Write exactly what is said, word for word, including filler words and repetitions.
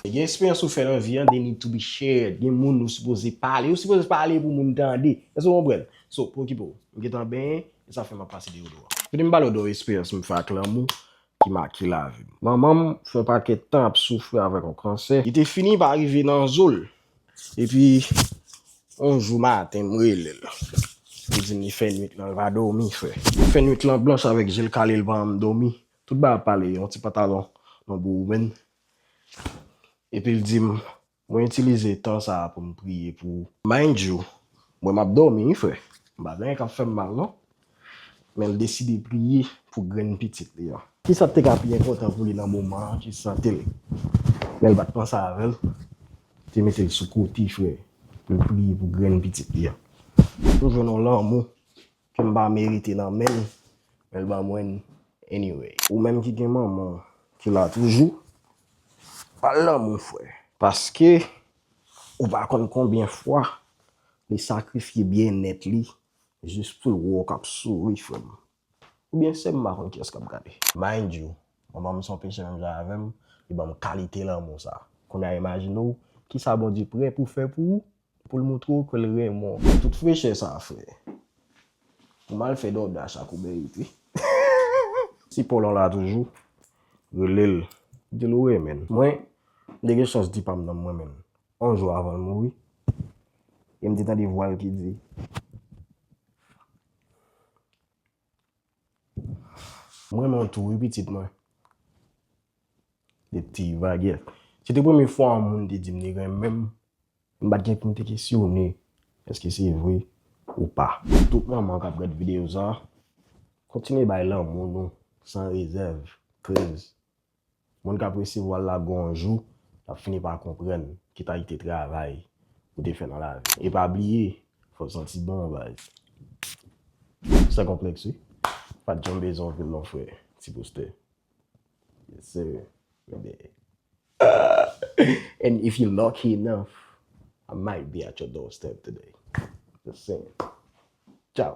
Gen eksperyans ou fè nan vi an, they need to be shared. Gen moun ou sipoze pale, ou sipoze pale pou moun tande. Èske w konprann? So, pa okipe w. M gentan benyen, e sa fè m ap pase deodora. Kote m pale w de eksperyans m fè ak lanmou ki make lavi m. Manman m fè yon pakèt tan ap soufri avèk yon kansè. Li te fini pa rive nan zo l. Epi, yon jou maten, m rele l. Li di m li fè nwit lan, li pa dòmi, frè. Li fè nwit lan blanch avèk je l kale, li pa janm dòmi. Tout bagay ap pale, yon ti pantalon, yon boumèn. Epi l di m, mwen itilize tan sa a pou m priye pou ou. Mind you, mwen m ap dòmi, wi, frè. M pa gen anyen k ap fè m mal, non. Men l deside priye pou grenn pitit li an. Kisa k te ka pi enpòtan pou li nan moman an ki sante l? Men l pa t panse avè l. Te mete l sou kote, frè, pou l priye pou grenn pitit li an. M jwenn yon lanmou ke m pa merite nan men l, men l ban mwen l anyway. Ou menm ki gen manman ki la toujou, ba l lanmou, frè. Paske ou pa konn konbyen fwa li sakrifye byennèt li jis pou l wè w k ap souri, frè m. Oubyen se m, m pa konn kiyès k ap gade. Mind you, manman m se yon peche menm jan avè m, li ban m kalite lanmou sa. Kounye a, imajine w, kisa Bondye prè pou fè pou ou, pou l montre w ke l renmen w. Tout frechè sa, frè. Ou mal fè DoorDash ak Uber Eats, wi. Si Paul la toujou, rele l, di l ou renmen l. Mwen, m te gen chans di pa m nan m renmen l. Yon jou avan l mouri, e m te tande vwa l ki di, "M renmen w tou, wi, pitit mwen." De ti vagè. Se te premye fwa yon moun te di m li renmen m. M pa t gen pou m te kesyone èske se vre ou pa. Tout manman k ap gad videyo sa, kontinye bay lanmou nou san rezèv, cause moun k ap resevwa l la gon jou, l ap fini pa konprann ki kalite travay ou te fè nan lavi. E pa bliye, fò w santi bon, baz. San konplèks, wi. Pa t janm bezwen anpil non, frè. Ti poustè. Yes, sir. Baby. And if you're lucky enough, I might be at your doorstep today. Just saying. Ciao.